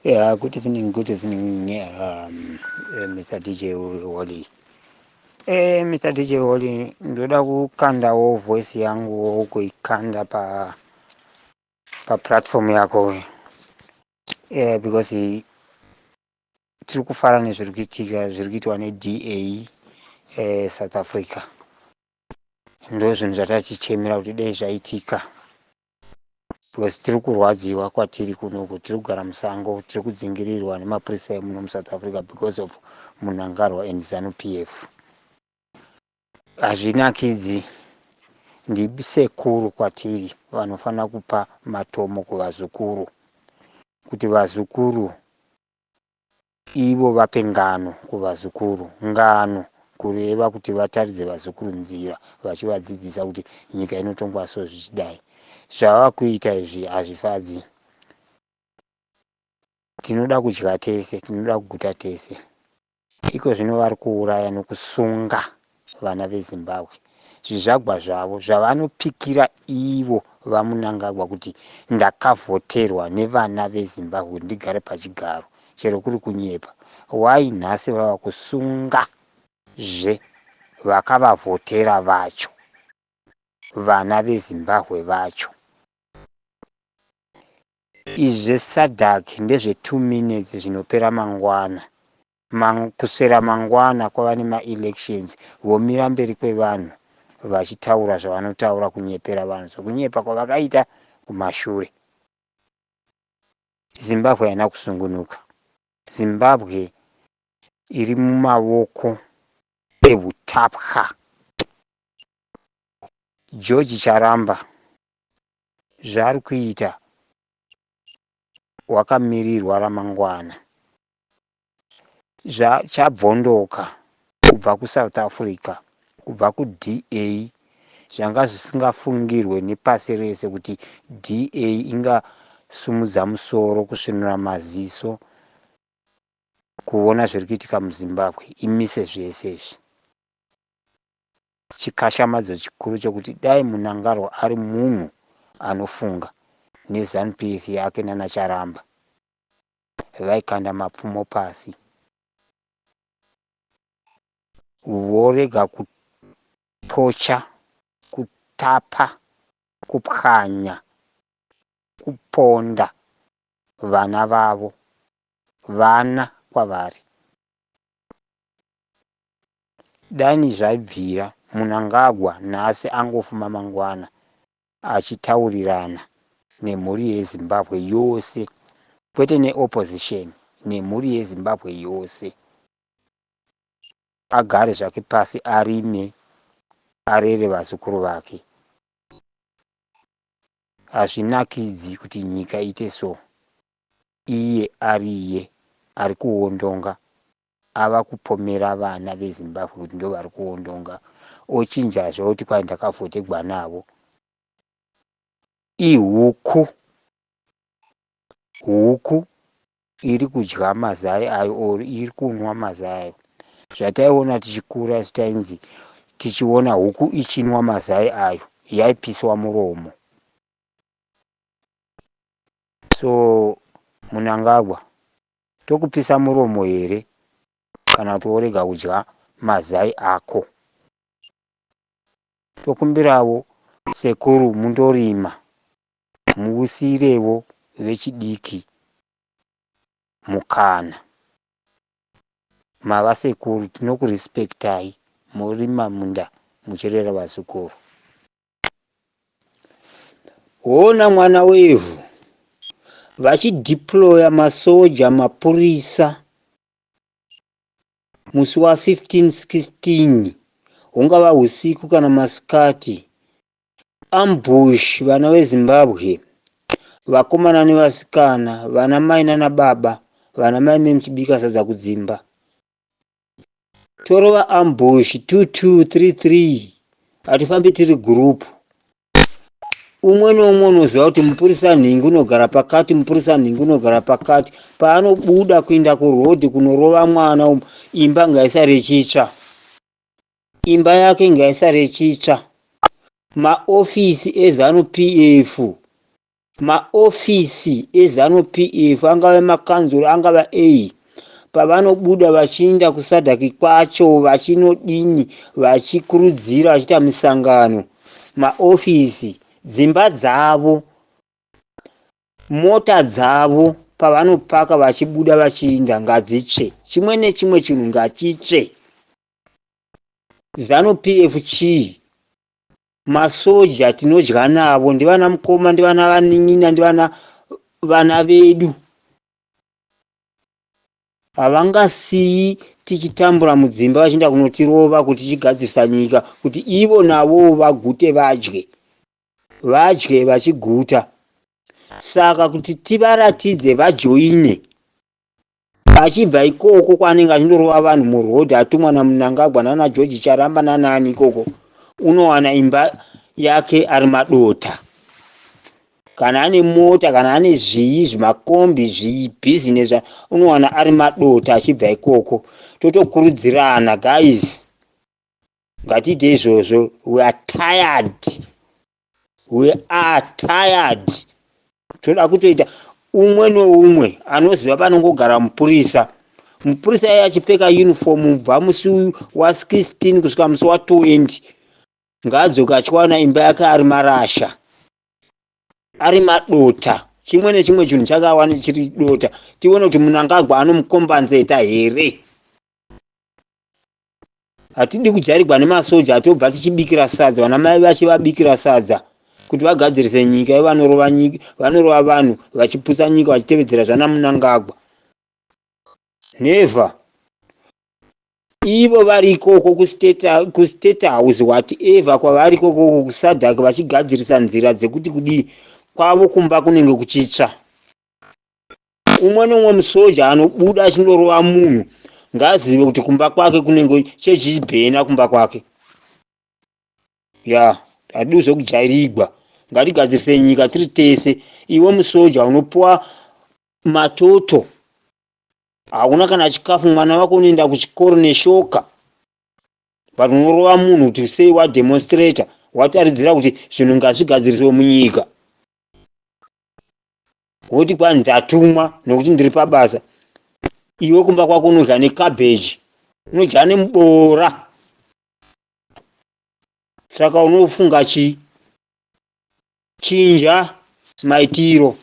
Yeah, good evening, good evening, Mr. DJ Wally. Mr. DJ Wally, ndoda kukandawo voice yangu kuikanda pa platform yako. Because tiri kufara nezviri kuitika, zviri kuitwa neDA South Africa. Ndo zvinhu zvatachichemera kuti dai zvaitika. Because tiri kurwadziwa kwatiri kunoku, tiri kugara musango, tiri kudzingirirwa nemapurisa emuno muSouth Africa because of Mnangagwa and ZANU PF. Hazvinakidzi, ndisekuru kwatiri vanofanira kupa matomo kuvazukuru kuti vazukuru ivo vape ngano kuvazukuru. Ngano kureva kuti vataridze vazukuru nzira, vachivadzidzisa kuti nyika inotongwa so zvichidai. Zvava kuita izvi hazvifadzi. Tinoda kudya tese, tinoda kuguta tese. Iko zvino vari kuuraya nokusunga vana veZimbabwe, zvizvagwa zvavo zvavanopikira ivo vaMnangagwa kuti ndakavhoterwa nevana veZimbabwe kuti ndigare pachigaro, chero kuri kunyepa. Wai nhasi vava kusunga zve vakavavhotera vacho, vana veZimbabwe vacho? Izvi zveSADC ndezve 2 minutes, zvinopera mangwana. Kuswera mangwana kwava nemaelections, vomira mberi kwevanhu vachitaura zvavanotaura, kunyepera vanhu zvokunyepa kwavakaita kumashure. Zimbabwe haina kusungunuka. Zimbabwe iri mumavoko ehutapwa. George Charamba zvaari kuita wakamirirwa ramangwana. Chabvondoka kubva kuSouth Africa, kubva kuDA, zvanga zvisingafungirwe nepasi rese kuti DA ingasumudza musoro, kusvinura maziso kuona zviri kuitika muZimbabwe, imise zvese izvi. Chikashamadzo chikuru chokuti dai Mnangagwa ari munhu anofunga neZANU PF yake nana Charamba, vaikanda mapfumo pasi, vorega kupocha, kutapa, kupwanya, kuponda vana vavo, vana kwavari. Dani zvaibvira Mnangagwa nhasi angofuma mangwana achitaurirana nemhuri yeZimbabwe yose, kwete neopposition, nemhuri yeZimbabwe yose, agare zvake pasi, arime, arere vazukuru vake. Hazvinakidzi kuti nyika ite so, iye ariye ari kuondonga, ava kupomera vana veZimbabwe kuti ndo vari kuondonga, ochinjazve oti kwai ndakavhotegwa navo. Ihuku, huku iri kudya mazai ayo or iri kunwa mazai ayo. Zvataiona tichikura isu, tainzi tichiona huku ichinwa mazai ayo yaipiswa muromo. So Mnangagwa, tokupisa muromo here kana kuti worega kudya mazai ako? Tokumbirawo sekuru mundorima, muusirewo vechidiki mukana. Mava sekuru, tinokurespektai, morima munda muchirera vazukuru. Hona mwana wevhu vachideploya masoja, mapurisa musi wa15 16, hungava usiku kana masikati, ambush vana veZimbabwe, vakomana nevasikana, vana mai nana baba, vana mai memuchibika sadza kudzimba. Torova ambush 2233, hatifambi tiri gurupu. Umwe neumwe unoziva kuti mupurisa nhingi unogara pakati, mupurisa nhingi unogara pakati. Paanobuda kuinda kurodhi kunorova mwana umu, imba ngaisare chitsva, imba yake ngaisare chitsva. Maofisi eZANU PF Maofisi eZanu PF angave makanzuru angava ei pavanobuda vachiinda kuSADC kwacho vachinodini vachikurudzira vachiita misangano maofisi dzimba dzavo mota dzavo pavanopaka vachibuda vachiinda ngadzitsve chimwe nechimwe chinhu ngachitsve Zanu PF chii Masoja tinodya navo ndivana mukoma ndivana vanin'ina ndivana vana vedu havangasiyi tichitambura mudzimba vachienda kunotirova kuti tichigadzirisa nyika kuti ivo navowo vagute vadye vadye vachiguta saka kuti tivaratidze vajoine Achibva ikoko kwaanenge achindorova vanhu muroad atumwa naMnangagwa nana George Charamba nanaani ikoko unowana imba yake ari madota kana ane mota kana ane zvii zvimakombi zvibhizinesi unowana ari madota achibva ikoko totokurudzirana guys ngatiite izvozvo we are tired We are tired. Toda kutoita umwe noumwe anoziva panongogara mupurisa. Mupurisa iye achipfeka uniform kubva musi wa 16 kusvika musi wa 20 ngaadzoke achiwana imba yake ari marasha ari madota chimwe nechimwe chinhu chake awane chiri dota tione kuti Mnangagwa anomukombanzeta here. Hatidi kujarigwa nemasoja atobva tichibikira sadza vana mai vachivabikira sadza kuti vagadzirise nyika yevanorova nyika vanorova vanhu vachiputsa nyika vachitevedzera zvana Mnangagwa. Never. Ivo vari ikoko kustate house whatever kwavari ikoko kuSADC vachigadzirisa nzira dzekuti kudii kwavo kumba kunenge kuchitsva. Umwe neumwe musoja anobuda achindorova munhu ngaazive kuti kumba kwake kunenge chechibhena kumba kwake. Ya, hatidi zvekujairigwa. Ngatigadzirise nyika tiri tese. Iwe musoja unopuwa matoto. Hauna kana chikafu mwana wako unoenda kuchikoro neshoka. But unorova munhu kuti sei wademonstrator wataridzira kuti zvinhu ngazvigadziriswe munyika. Woti kwa ndatumwa nokuti ndiri pabasa. Iwe kumba kwako unodya necabbage, unodya nemuboora. Saka unofunga chii? Chinja maitiro.